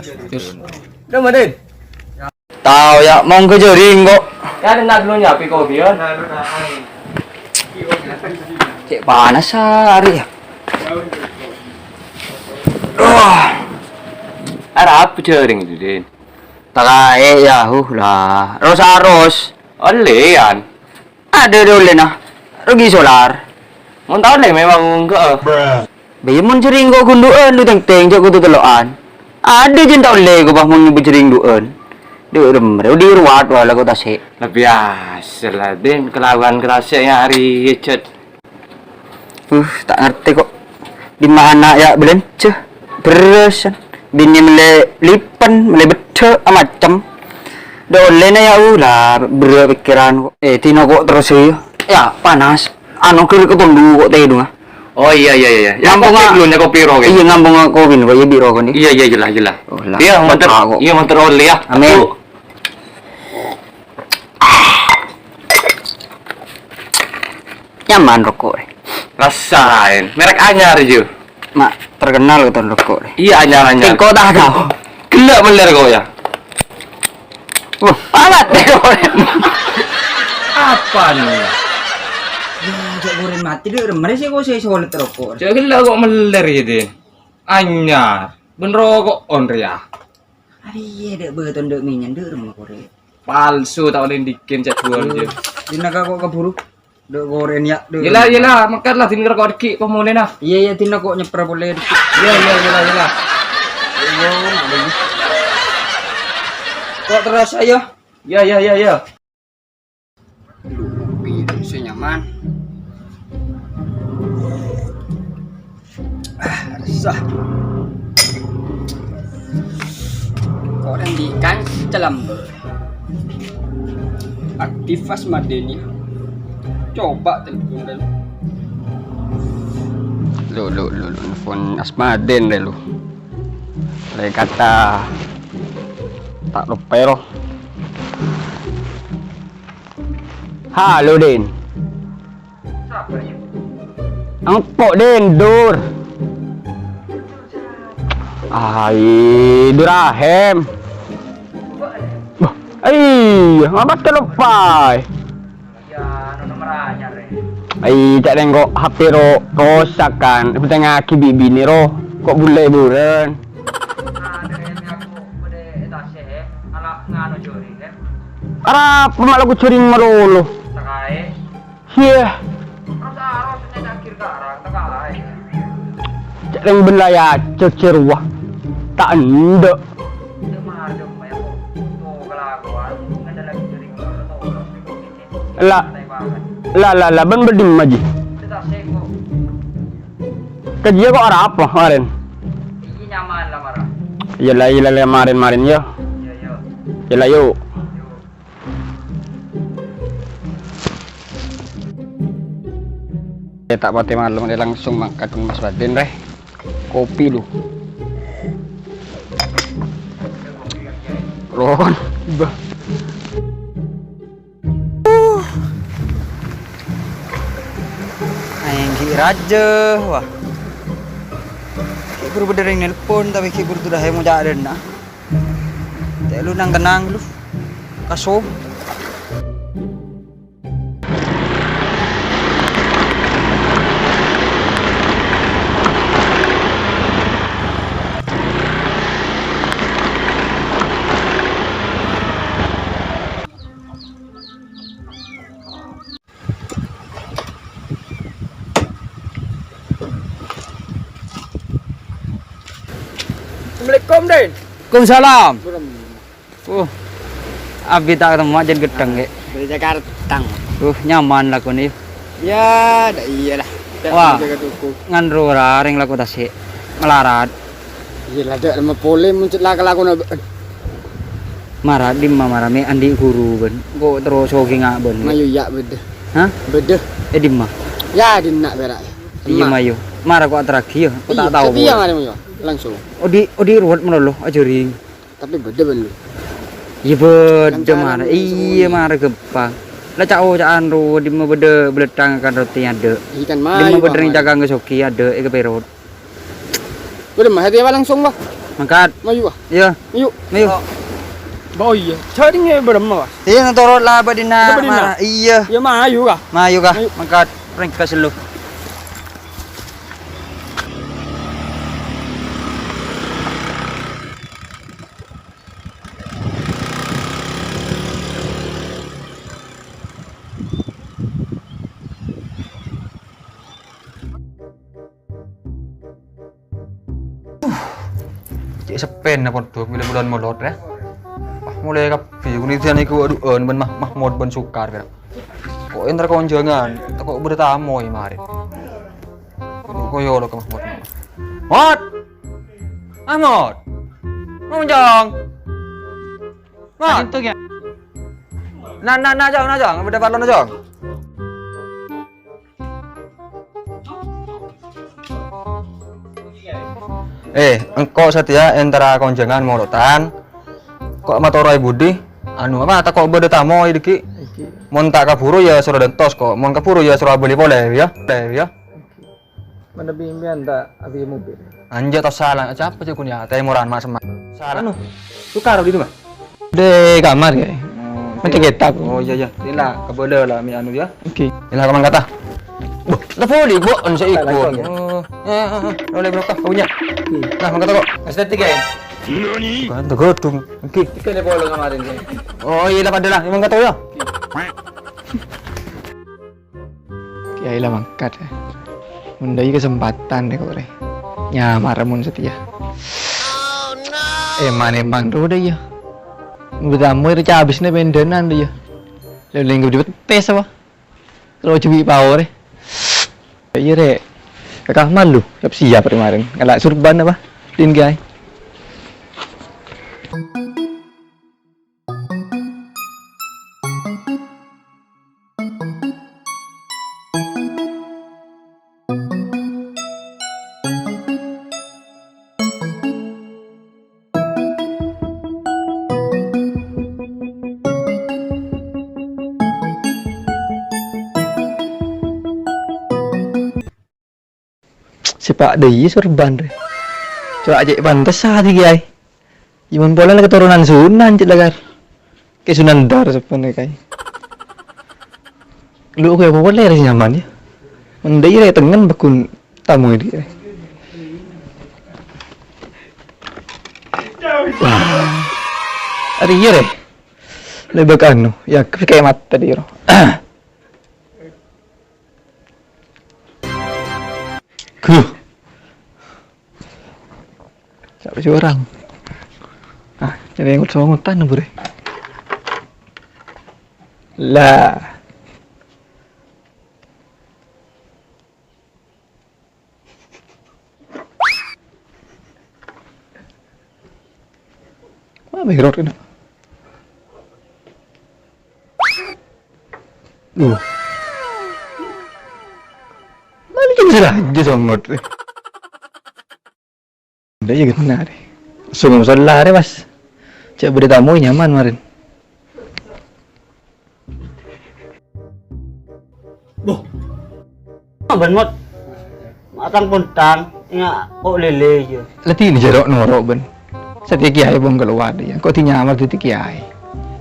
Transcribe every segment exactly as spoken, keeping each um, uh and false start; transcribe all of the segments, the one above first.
Terus. Udah, Madin. Tao, yâ, mongghâ jhâring, kok. Yâ, denna' dulu nyapi kopi, yâ. Cè' panas arè, yâ. Wah. Arapa jhâring, Din? Ta' kaè, yâ, huh, la. Ros-aros. Ollè, yan. Adâ' ollèna. Rugi solar. Mon ta' ollè memang enggak. Bâ, yâ, mon jhâring kok ghundu'ân, lu tèng-tèng, jhâ' kodhu tello'an. Adâ' jhân ta' ollè kok, bâ, mon nyoba jhâring du'ân. Dhu, remrè, odi ruwat wala kok tasè'. Lebbi asel la, Din, kelawan kerasè nyari jhât. Uh, ta' ngartè kok. Dimma ana' yâ bâlânjhâ? Bherrâs, binè mellè lipen, mellè beddhâ', amacem. Dâ' ollèna yâ, uh, la, berrâ' pèkkèran kok. Eh, dinna' kok terros, yâ. Yâ, panas. Anu, ghâr ketondu kok tèdungnga. Oh, iyâ, iyâ, iyâ. Yâ, ngampongnga kopi dulu, nyako piro, Kè? Iyâ, ngampongnga kopi, kok, iyâ, bi' roko, nè. Iyâ, iyâ, jelas, jelas. Oh, la, iyâ, mator, kok. Iyâ, mator ollè, yâ. Amin. Nyaman roko', eh. Rasain. Merek anyar, Ju. Ma', terkenal kèto roko', eh. Iyâ, anyar, anyar. Tèngko ta' tao. Ghellâ' mellè roko', yâ. Wah, awat. Apa nih? Yâ, jhâ' korèn matè, dhu, remrè sè kok sè solet roko'. Jhâ' ghellâ' kok mellè, yâ, Din. Anyar. Bân roko' onrèya. Arèya dâ' bâton dâ' mènyan dâ' remma korè. Palsu, ta' ollè dhikin, cè' juwâl, Ju. Dinna' ka kok kabhuru. Dâ' korèn yâ, dâ'. Yella, yella, mangkat la, dinna' ka kok dhikin, kok molèna. Iyâ, iyâ, dinna' kok nyepra polè dhikin. Iyâ, iyâ, yella, yella. Iyâ, mak, bâli. Kok terros, ayo. Iyâ, iyâ, iyâ, iyâ. Kopi sè nyaman. Ah, ressa. Kok rèng di kancèl, Mbak? Aktif Asmadeni. Coba telepon dulu. Lu, lu, lu, lu, nelfon Asmaden dulu. Laèn kata ta' loppa, ro. Halo, Din. Sapa, ya? Engko', Din, Dur. Ai, Dur Ahem. Bah, iya, ngapa ta' loppa? Iya, anu, nomor anyar, ya. Ai, ca'na engko' H P ro-, rosak, kan. Èbhâtengngaghi bi' binè, ro. Ko' bulâ è burân. Nah, dâri aku bâdâ è tasè', ala nganu jhâring, ya. Arapa ma' lagghu' jhâring malolo? Takaè. Iyâ. Terros-arros nyè' cagir karang, takaè. Ca'na bân la èajhâk jârowa. Ta' endâ'. Cuma, cuma, ya, kok. Tuh, kelakuan. Ngandalaghi jhâring malolo, terros. La, la, la, la, bân bâdâ dimma, Ji? Di tasè', kok. Ka jiyâ ko' arapa marèn? Iyâ, nyaman la, mara. Iyâ la, iyâ la, la, marèn, marèn, yâ. Iyâ, iyâ. Iyâ la, yu. Yu. Eh, ta' patè malem, langsung mangkat ka Mas Badin, rè. Kopi, lu. Ron, bah. Aèng ghi' rajâ, wah. Ghi' buru bâdâ rèng nelpon, tapè ghi' buru dudah èmo ca' dâna. Cè' lu nang-kennang lu. Kaso. Assalamualaikum, Din. Waalaikumsalam. Uh, abit ta' katemmo jhân ghedheng, Kè. Bâdâ Jakarta. Uh, nyaman lakona, yâ. Yâ, dâ' iyâ la. Wah. Jâgâ toko. Nganro ra rèng lako tasè'. Malarat. Iyâ la, dâ' remma polè mon cè' la-, kalakona bâ'na. Mara dimma mara mè' andi' ghuru bân. Engko' terro soghi nga' bân. Mayu yâ bâdâ. Hah? Bâdâ. È dimma? Yâ, dinna' pèra'. Iyâ, mayu. Mara ko' aterraghi, yâ. Ko' ta' tao. Iyâ, mara, mayu. Langsung. Odi', odi' ruwet malolo, ajhâring. Tapè bâdâ bân lu. Iyâ, bâdâ mara. Iyâ, mara ghâmpang. La ca'-oca'an ro, dimma bâdâ bâlâththang kan roti adâ'. Dimma bâdâ rèng cakang soghi adâ' è Kapèrot. Bâdâ mah, hati apa langsung, wah? Mangkat. Mayu, ah. Iyâ. Mayu. Mayu. Oh iyâ. Jhâ' dinggâ bârâmma, Bos? Iyâ, noro' la bâdina. Bâdina? Mara. Iyâ. Iyâ, mayu, kah? Mayu, kah? Mayu. Mangkat. Rèngkas lu. Cè' seppèna pon dhu, bilâ bulân molor, yâ. Wah, molaè kabbhi, konidian iku, adhu, bân Mah-, Mahmud bân Sukar, yâ. Ko' entar konjhângan, tako' bâdâ tamoy marèn. Ko' koyo lo ka Mahmud. Mot! Mahmud! Mahmud, Jong! Mot! Itu, ya. Na, na, na, Jong, na, Jong. Bâdâ parlo, na, Jong. Eh, engko' satèya entara konjhângan molotan. Ko' matoro'è budi, anu, apa, tako' bâdâ tamoy dâggi'. Mon ta' kabhuru, yâ soro dântos, ko'. Mon kabhuru, yâ soro abâli polè, yâ. Polè, yâ. Manabi sampèyan ta' abâli mobil? Anjâ' ta' sala, sapa cè' kun yâ? Tèmoran, ma' semma'. Sala. Anu, Sukar di rumah? Di kamar, ya. Oh, maca kitab. Oh, iyâ, iyâ. Inilah, kabâlâ la, mi' anu, yâ. Oke. Inilah, ka mangkata. Wah, la polè, Bu, anu, sè iko. Oh, yâ, yâ, yâ. Oleh berapa? Punya. Oke. Nah, mangkata kok. Maksudnya tiga, ya? Bukan, tergodung. Oke. Tiga ni polo kemarin, ya. Oh, iyâ, la padâ la. Mangkata, yâ. Oke. Kèyaè la mangkat, yâ. Mon dâ' iyâ kasempadhân, rè, ko', rè. Nyamara mon satèya. Èman-èman ro dâ' iyâ. Mon bâdâ tamoy rè cabisna pendhânan dâ' iyâ. Lè-, lèng ghâbây pèttes apa? Terro jâbi pao, rè. Iyâ, rè. Ka kamar lu, siap-siap rè marèn. Kala surban apa? Din, guys. Sè pa' dâ' iyâ sorban, rè. Cora' cè' pantessa dhika, yâ. Yâ, mon polè la katoronan Sunan, cè' la, Kar. Kè Sunan Dar sabbhân, yâ, Kar. Lu, kèya polè rè sè nyaman, yâ. Mon dâ' iyâ rè tengngen paggun tamoy dhika, rè. Wah. Arèya, rè. Lebak anu, yâ, kèya mata dhika, ro. Guh. Siapa sih orang? Ah, jadi yang songotan, Bro. Lah. Wah, mirror ini. Duh. Mana cuma salah aja songot. Udah ya gitu, nah, deh. Sungguh salah, deh, Mas. Cek berita mau nyaman, kemarin. Boh. Bân, Mot. Matang pontang, enga' ko' lèlè, iyâ. Ladhinè jâ' ro' noro', bân. Satèya kèyaè bân kalowar, iyâ. Ko' dinyamar dhâddhi kèyaè.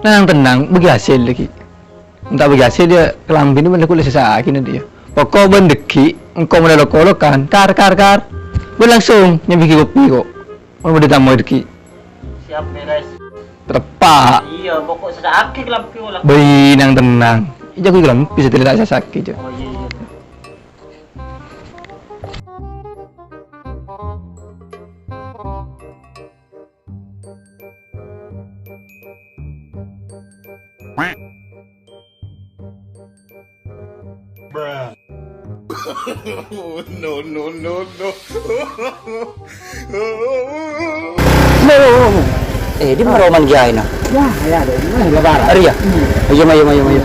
Tenang-tenang, bâgi hasil lagi. Enta bâgi hasil, iyâ, kalambhina bân la kulâ sè sakèna, iyâ. Poko' bân dâggi', engko' molaè lok-kolokan, kar, kar, kar. Bân langsung nyambi kopi, ko'. Mon bâdâ tamoy dâggi'. Siap, beres. Teppa'. Iyâ, poko' sè sakè' kalambhi, ola. Bâi, nang tenang. Iyâ, ghun kalambhi satèya ta' sakè', Jo. Oh, iyâ, iyâ. No, no, no, no. Eh, di mana roman kiyaèna? Ya, ya, ada. Mana lebaran? Arèya? Hmm. Ayo, ayo, ayo, ayo.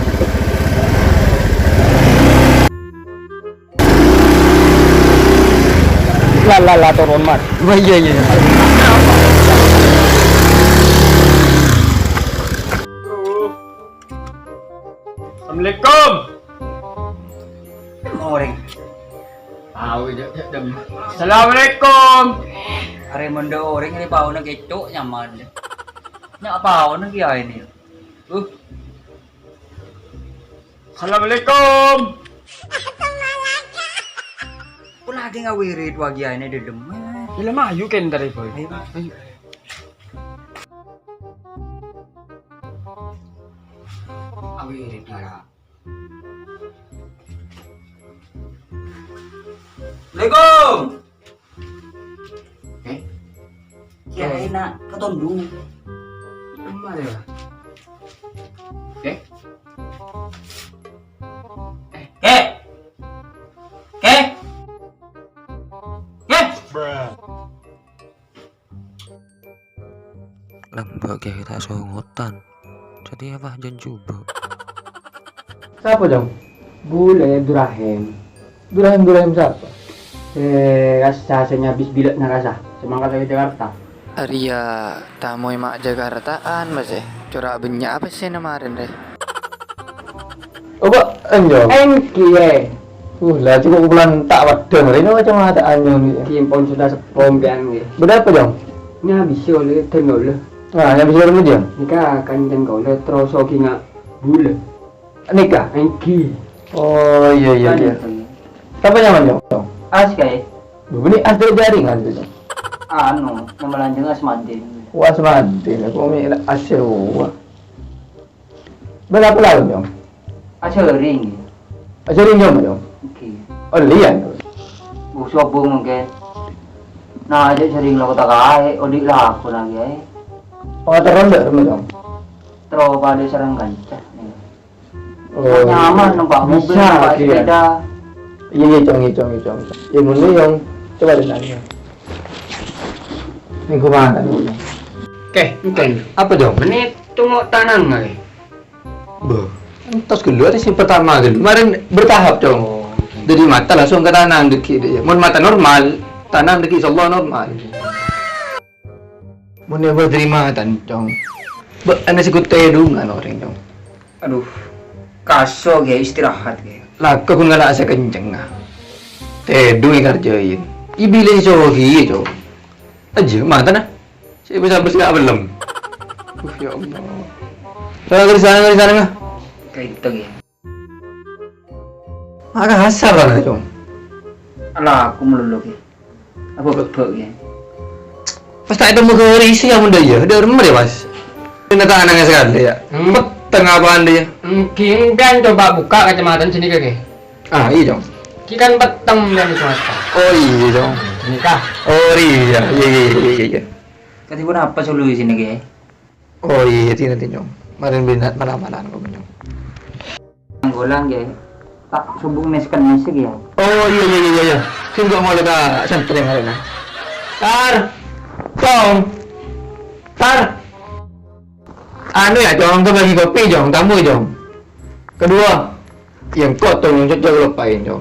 La, la, la, turun, Mat. Wah, iya, iya, iya. Assalamualaikum. Orèng. Tahu, jek, jek, jek. Assalamualaikum. Arè mon dâ' orèng rè paona kèco' nyaman. Nya' paona kèya ini. Uh. Assalamualaikum. Kok lagi ngawirit wagi aèna dâlem. Film ayu kan tadi, Boy. Ayo. Ayo. Ngawirit, Dara. Assalamualaikum. Eh? Kèya enak, keton dulu. Emak ya? Eh? Eh? Kè! Kè! Kè! Lambâ' kèya ta' songotan. Jadi apa jân jhubâ'? Sapa, Jong? Bulâ, Durahim. Durahim, Durahim sapa? Eh, kassa sè nyabis bilâ'na kassa. Sè mangkat dâri Jakarta. Arèya tamoy ma' Jakartaan, Mas, eh. Cora' bânnya' apa sè na marèn, rè? Apa, Anjo? Èngghi, eh. Uh, la, cokop bulan ta' waddhâ, rè, napa coma ta' Anjo, ngghi. Ki pon sudah seppong, pian, ngghi. Bâdâ apa, Jong? Nyabis olè, dhân olè. Ah, nyabis olè, Jong? Nèka kancèn kaulâ, terros ogi nga bulâ. Nèka? Èngghi. Oh, iyâ, iyâ, iyâ. Sapa nyamana, Jong? As, kaè. Bânnè as dâri jaringan, Jong. Anu, nama lanjeng Asmadin. Wah, Asmadin, aku mi as rowa. Bâdâ apa laèn, Jong? Ajaring. Ajaring, Jong, Jong? Èngghi. Oh, liyan. Bu, sobung mungkin. Nah, aja jaring lo kota kae, odi laku lagi ae. Oh, terus ndak, Jong? Terus pada sareng kanca. Oh, nyaman numpak mobil, bisa, numpak sepeda. Iya, iya, Cong, iya, Cong, iya, Cong. Ya, ngono, Jong. Coba ditanya. Minggu mana, Jong? Oke, oke. Apa, Jong? Ini tunggu tanang, eh. Bâh, entos ghâllu, arè sè pertama ghâllu. Marèn bertahap, Cong. Oh. Dâri mata langsung ka tanang dâgghi', dâ', iyâ. Mon mata normal, tanang dâgghi', insyaallah normal. Mon èbâ dâri mata, Cong. Bâ, ana sè kotèdungan orèng, Cong. Aduh, kaso, Kè, istirahat, Kè. Lako ghun ngala' sè kenceng, ah. Tèdung èkarjâi. Ibilè sogi, Cong. Aja, mata, nah. Sè bisa bes nggak belum. Uh, ya Allah. Sana, sana, sana, sana. Kayak gitu, ya. Maka kasar kan, Cong? Alah, aku melulu, Ki. Apa bebek, ya? Pas tak ada muka isi yang muda, ya. Ada rumah, ya, Mas? Ini tak aneh sekali, ya. Hmm. Peteng apaan dia? Mungkin kan coba buka kacamata sini, Ki. Ah, iya, Cong. Ki kan peteng yang semesta. Oh, iya, Cong. Nikah. Oh, iya. Iya, iya, iya, iya, iya. Kati pun apa solo di sini, Ki? Oh, iya, iya, tina, tina, Cong. Kemarin binat malam-malam kok, Cong. Nanggolan, Ki. Tak subuh mesken mesek, ya. Oh, iya, iya, iya, iya. Sing kok mulai ka santri yang lain, nah. Tar. Cong. Tar. Anu ya, Cong, ke bagi kopi, Cong. Tamu, Cong. Kedua, yang kok tuh yang cocok lupain, Cong.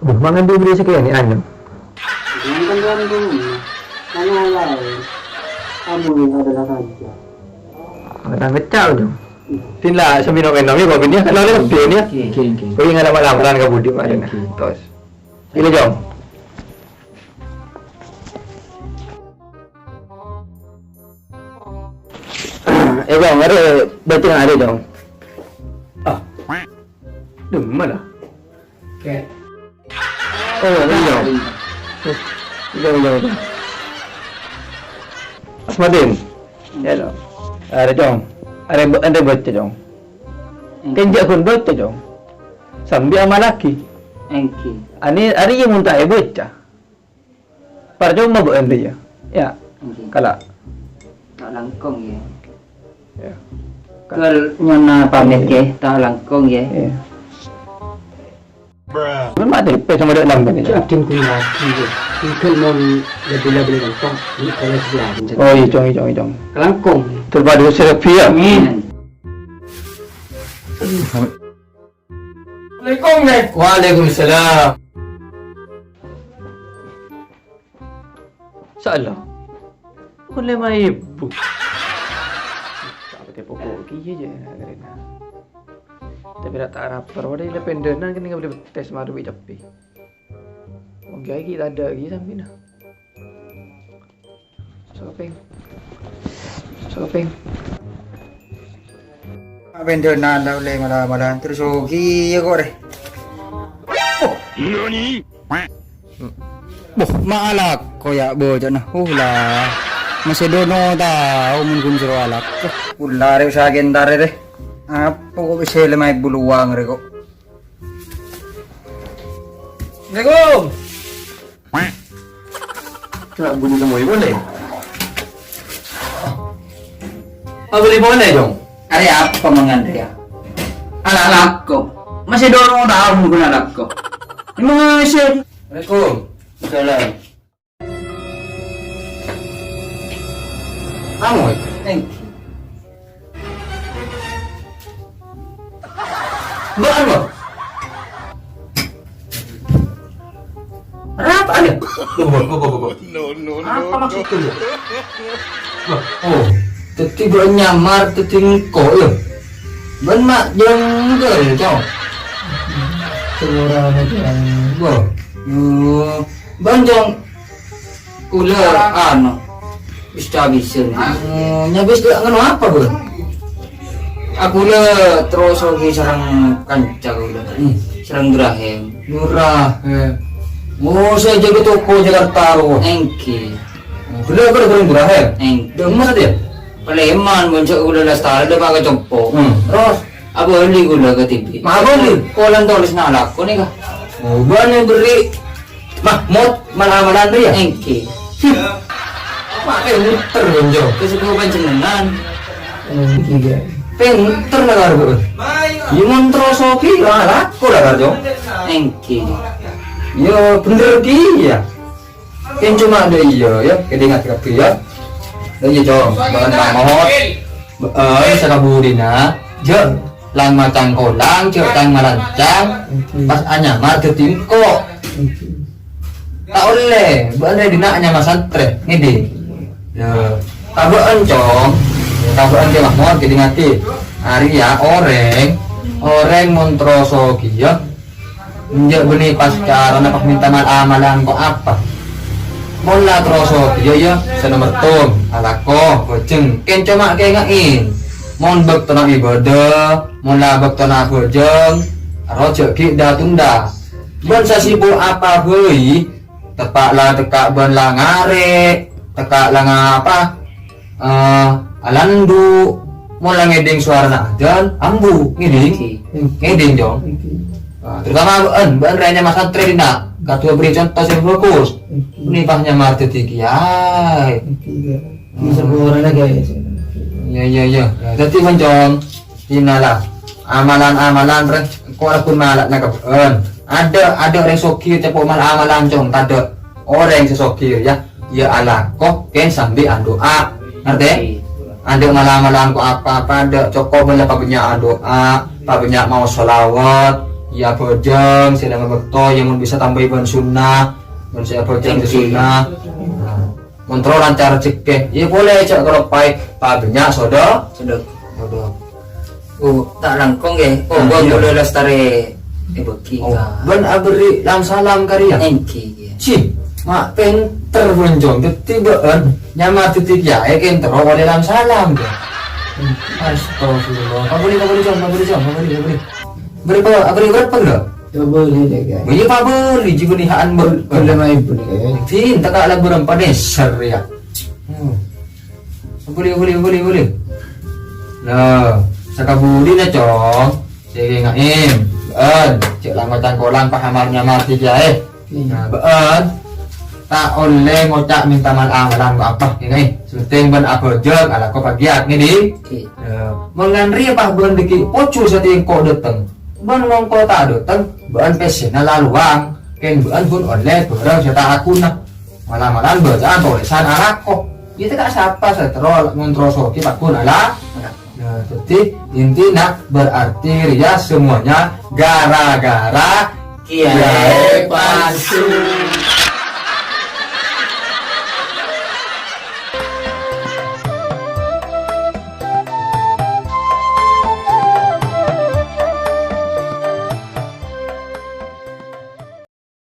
Duh, mangan diberi sekian nih, anyem. Jangan kan tuan dulu. Mana lain? Kamu yang adalah raja. Mana ngecau, Cong? Iya. Sini lah, sambil nongkrong, nongkrong, kopi ini kan oleh lebih ini, ya. Oke, oke, oke. Kau ingat lama-lama kan, Kak Budi, Pak, ya. Oke. Terus. Gini, Cong. Eh, Cong, ada baca nggak ada, Cong? Ah, demen lah. Oke. Oh, iya. Iya, iya, iya. Asmadin. Ya, Cong. Ada, Cong. Ada ba-, ada baca, Cong. Enggak. Kenjak pun baca, Cong. Sambil amal lagi. Enggak. Ani, hari ini muntah ya baca. Parcoma bâ'ân rèya. Ya. Ngghi. Kala. Ta' langkong, ya. Ya. Kal nyona pamit, ngghi, ta' langkong, ya. Ya. Bruh. Memang ada pè sama dâ' enam menit. Cak adem kuwi lagi, ya. Tinggal mon lebih-lebih langkong, ini kalau sebelah. Oh, iya, Cong, iya, Cong, iya, Cong. Langkong. Terpadu serap ya. Amin. Assalamualaikum, Dek. Waalaikumsalam. Salah. Kok lèma èbu? Apa tè pokok kèya jâ' karena. Tapè ra' ta' rapper, waduh, la pendana kan nèng bâli betes maru bi' cabbhi. Wong kèya ghi' tadâ' ghi' sampèna. Shopping. Shopping. Pendana la ollè mala-mala terros soghi ya kok rè. Boh, ma' alako ya' bocana. Uh, la. Masè dono tao mon ghun soro alako. Ulla rè usaha kèntar rè. Apa kok bisa lèma èbu lowang rè kok. Assalamualaikum. Kok budi temui boleh? Abâli polè, Jong. Arè apa mangan rèya? Alako. Masè dono tao mon ghun alako. Masè. Assalamualaikum. Salam. Kamu, eh? Thank you. Mbak, Mbak. Kenapa ada? Loh, Mbak, Mbak, Mbak, Mbak. Apa maksudnya, Mbak? Mbak, oh, tadi Mbak nyamar, tadi engko', ya? Mbak, mak, jengkel, Cong. Semua orang macam. Mbak, yo, Mbak, Cong. Kaulâ, anu, wis abisân. Oh, nyabis dâ' nganu apa, Bu? Kaulâ terros soghi sareng kanca kaulâ. Hmm. Sareng Ibrahim. Ibrahim. Oh, sè jâgâ toko Jakarta, Bu? Èngghi. Ghellâ' ghellâ' sareng Ibrahim? Èngghi. Dâ' emmas satèya? Palèman, bân jâ' kaulâ lastarè dâ' paka compo'. Hmm. Terros? Abâli kaulâ ka dhibi'. Ma' abâli? Polana tolès nalako nèka. Oh, bâ'na bherri' Mahmud mal-amalan rèya? Èngghi. Hmm. Ma' pènter, Konco. Ka sepuh panjhennengan. Oh, èngghi, ya. Pènter la, Kar, Bu. Yâ, mon terros soghi, la lako la, Kar, Jo. Èngghi. Yâ, bhender kèya. Kèng coma dâ' iyâ, yâ, kèdingat kabbhi, yâ. Dâ' iyâ, Cong, bân Mahmud. Bâ'na sakabudina, jâ' lang-macang kolang, jâ' cang-malancang, pas anyamar dhâddhi engko'. Ta' ollè, bâ'na è dinna' anyamar santrè, ngèdhing. Yâ, ka bâ'na, Cong, ka bâ'na, Kè Mahmud, kèdingngaghi. Arèya orèng, orèng mon terros soghi, yâ. Enjâ' bânnè pas carana pas mènta mal-amalan ko' apa. Mon la terros soghi, yâ, yâ, sè nomer tom, alako, bhâjâng. Kèng coma kaènga'è. Mon bâktona ibâdâ, mon la bâktona abhâjâng, aro jâ' ghi' dâ-tondâ. Bân sasibuk apa bhâi, teppa' la tekka' bân la ngarè', tekka' la ngapa, eh, alandu', mon la ngèdhing sowarana adzan, ambu, ngèdhing. Èngghi. Ngèdhing, Cong. Èngghi. Ah, terutama bâ'na, bâ'na rèya nyamar santrè dinna', kadhuwâ bherri' conto sè bhâghus. Èngghi. Bânnè pas nyamar dhâddhi kèyaè. Èngghi, ya. Hmm. Di sebuah orang lagi, ya. Iyâ, iyâ, iyâ. Yâ, dhâddhi, mon, Cong, dinna' la. Amalan-amalan rè, ko' la ghun mala'na ka bâ'na. Adâ', adâ' orèng soghi, cepo' mal-amalan, Cong, tadâ'. Orèng sè soghi, yâ. Yâ alako, kèng sambi adu'a. Ngartè? Adâ' mala-malaan ko' apa-apa, adâ' cokop bân la pabânnya' adu'a, pabânnya' maos shalawat, yâ abhâjâng, sè lèma bâkto, yâ mon bisa tambâi bân sunnah, bân sè abhâjâng sè sunnah. Nah, mon terro lancar rejhekkè, yâ polè jâ' kaloppaè, pabânnya' sodo-, sodok. Sodok. Oh, ta' langkong, ya. Oh, ah, bân iyâ. Kaulâ lastarè èbâghi. Oh, ka. Bân abherri' lam-salam ka rèya? Èngghi, ya. Ci, ma' pènter, bân, Cong. Dhâddhi bâ'na nyamar dhâddhi kèyaè, kèng terro ollè lam-salam, ya. Astagfirullah. Pabâli, pabâli, Cong, pabâli, Cong, pabâli, pabâli. Bâri' pa-, abherri' bârâmpa, lho? Pabâli, ya, kan. Oh, iyâ, pabâli, jiyâ bânnè ha'an bâr-, bâr-, lèma èbu, ya. Dhina, ta' kala bârâmpa dâsar, ya. Hmm. Bâli, bâli, bâli, bâli. Nah, sakabudina, Cong. Sè ènga'è, bâ'na, jâ' lang-macang kolang pas amar-nyamar sè kèyaè. Iyâ. Nah, bâ'na ta' ollè ngoca' mènta mal-amalan ko' apa, ènga'è. Sè pentèng bâ'na abhâjâng, alako pagiyat, ngèdhing? Iyâ. Nah, mon ngan rèya pas bâ'na dhâggi' pojhur satèya engko' dâteng. Bâ'na mon engko' ta' dâteng, bâ'na pèssèna la lowang. Kèng bâ'na ghun ollè bhârâng sè ta' aghuna. Mala-malaan bâcaan tolèsan alako. Iyâ, ta' ka sapa sè terro ngontrol soghi paggun ala. Nah, dhâddhi intina berarti rèya semuanya gara-gara Kiai palsu.